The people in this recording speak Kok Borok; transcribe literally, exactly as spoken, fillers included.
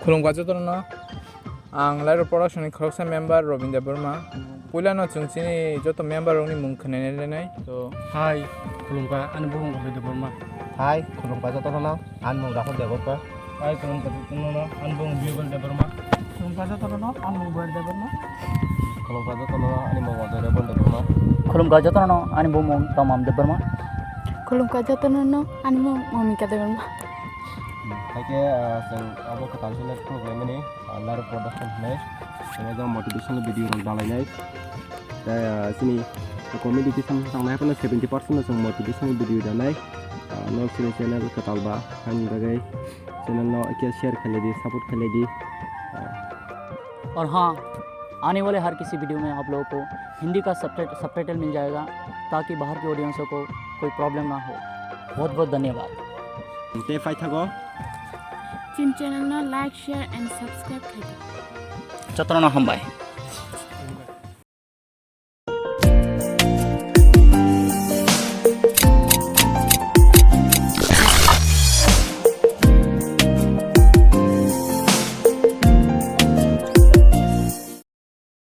Khulumkha jotono, ang Lairo Production ni khoroksa member Robin Debbarma. Puilano chwng chini joto member rokni mung khwnai nai. So, hi, khulumkha, ani bumung Robin Debbarma. Hi, khulumkha jotono, ani mung Rahul Debbarma. Hi, khulumkha jotono, ani bumung Bibal Debbarma. Khulumkha jotono, ani mung Boyar Debbarma. Khulumkha jotono, ani mung Ajay Rebon Debbarma. Khulumkha jotono, ani bumung Tamam Debbarma. Khulumkha jotono, ani mung Momika Debbarma. Haikhe, ah, chwng abo kwtal khe let khuluk laimani, ah, Lairo Production hwnwi. Chwng o jang motivational video rok dalainai. Tei, ah, chini comedy khe chwng tangnai phano seventy percent no chwng motivational video danai. Ah, no chini channel kwtal ba, haini bagwi channel no khe share khailai di, support khailai di. Ah, और हाँ, आने वाले हर किसी वीडियो में आप लोगों को हिंदी का सबटाइट-, सबटाइटल मिल जाएगा, ताकि बाहर के ऑडियंसों को कोई प्रॉब्लम ना हो। बहुत बहुत धन्यवाद। Tei paithago. Chini channel no like, share and subscribe khai di. Jotono hambai.